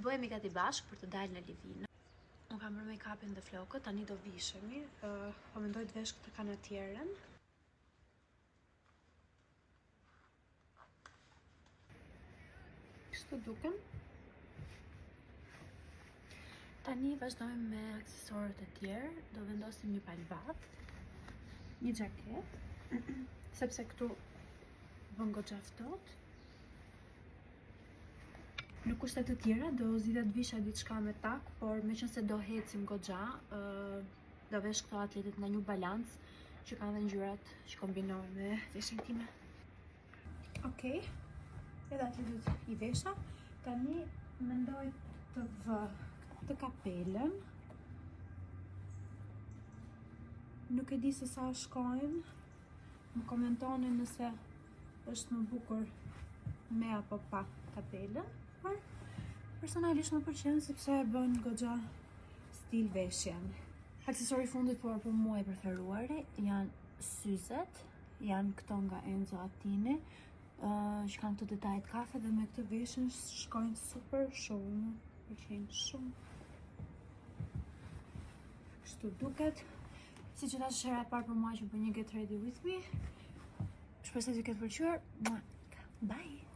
Bëhemi gati bashkë për të dalë në Livino. Unë kam bërë make-upin dhe flokët, tani do vishemi. Uh, po mendoj të vesh këtë kanatierën. Kështu duken. Tani vazhdojmë me aksesorët e tjerë. Do vendosim një palë vathë, një xhaketë, sepse këtu bën goxha ftohtë. Në kushte të tjera do zgjidhja të visha diçka me takë, por meqenëse do ecim goxha, do vesh këto atletet nga New Balance, që kanë dhe ngjyrat që kombinohen me veshjen time. Okej, edhe atletet i vesha. Tani mendoj të vë këtë kapelën. Nuk e di se sa shkojnë. Më komentoni nëse është më bukur me apo pa kapelën, por personalisht më pëlqen sepse e bën goxha stil veshjen. Aksesori i fundit, por për mua i preferuari, janë syzet, janë këto nga Enzo Attini, uh, që kanë këto detajet kafe dhe me këtë veshjen shkojnë super shumë, pëlqejnë shumë. Kështu duket. Siç e thashë hera e parë për mua që bëj një get ready with me. Shpresoj t'ju ketë pëlqyer. Bye.